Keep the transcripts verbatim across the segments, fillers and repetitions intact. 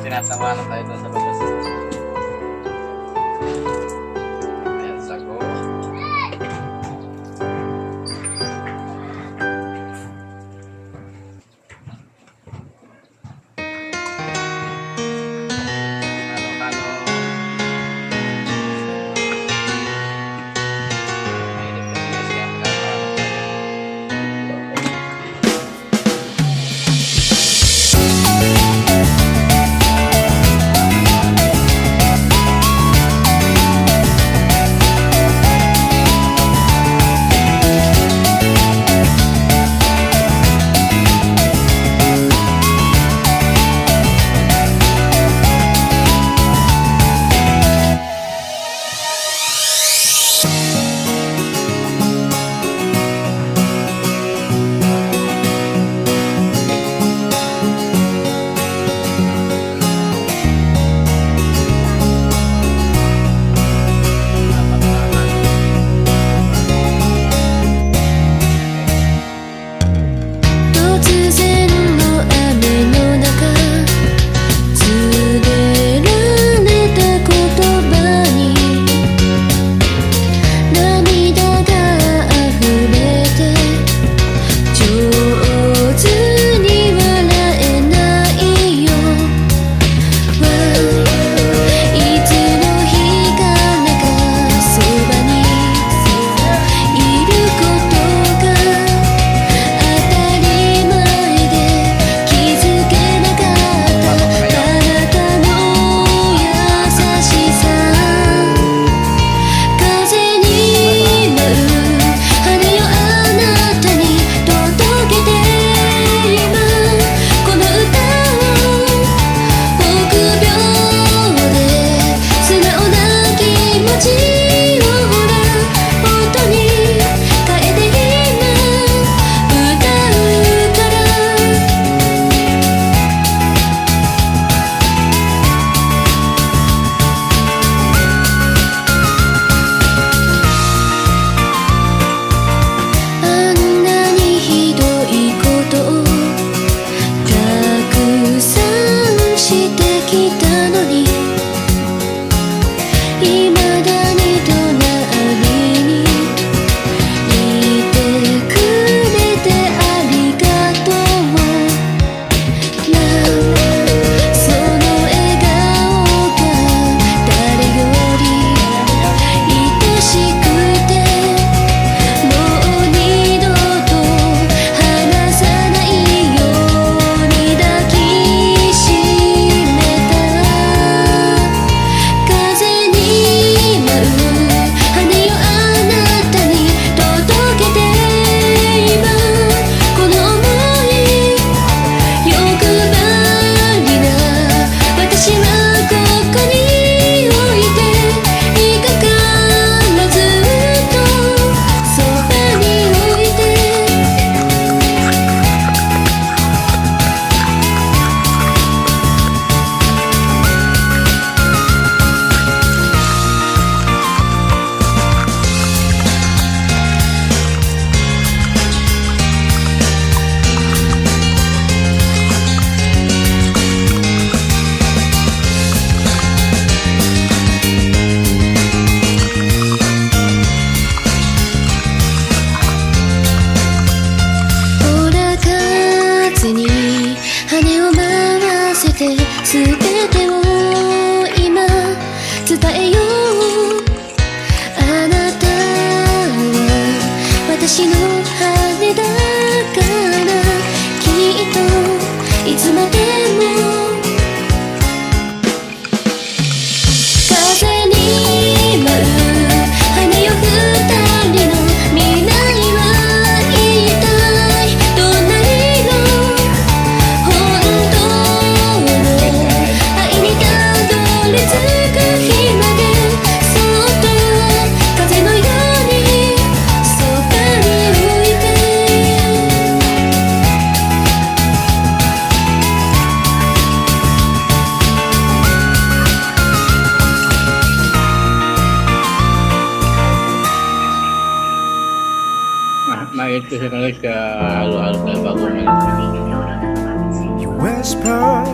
Tinatawanan tayo doon sa labas. Ayan, sago. Halo-halo. Mainit kasi, kasi ang halo-halo. 突然の雨の中、告げられた言葉に涙が溢れて、上手に笑えないよ。いつの日かなかそばにいることが当たり前で、気づけなかったあなたの優しさ。風に舞う羽をあなたに届けて、今この歌を臆病で素直な気持ちを、ほら、音に変えて今歌うから。 あんなにひどいことをたくさんしてきたのに、未だに隣にいてくれてありがとう。 その笑顔が誰より愛しくて、もう二度と離さないように抱きしめた。風に舞う羽をあなたに届けて、今この想い 欲張りな私はここに置いて、いかからずっとそばに置いて。 ほら、風に羽を舞わせて、すべてを今伝えよう。 あなたは私の羽だから、きっといつまでも風に舞う羽を二人の未来は一体どんな色？ 本当の愛にたどり着く日まで、そっと風のようにそばに置いて。 Ah, maiit kasi talaga siya, halo-halo na bago. You whisper,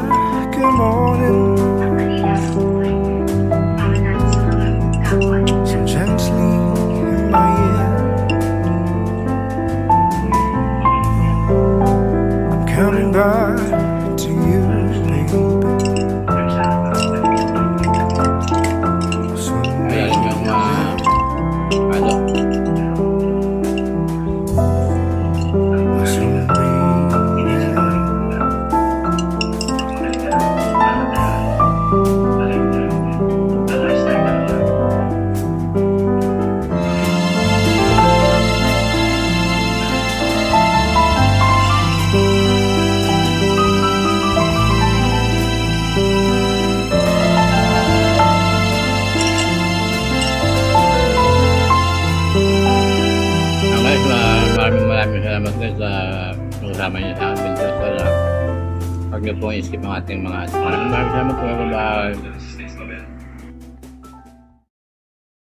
"Good morning." Salamat guys sa programa niyo sa Adventure Tour, ah. Huwag niyo pong i-skip ang ating mga, maraming maraming salamat po. Bye-bye.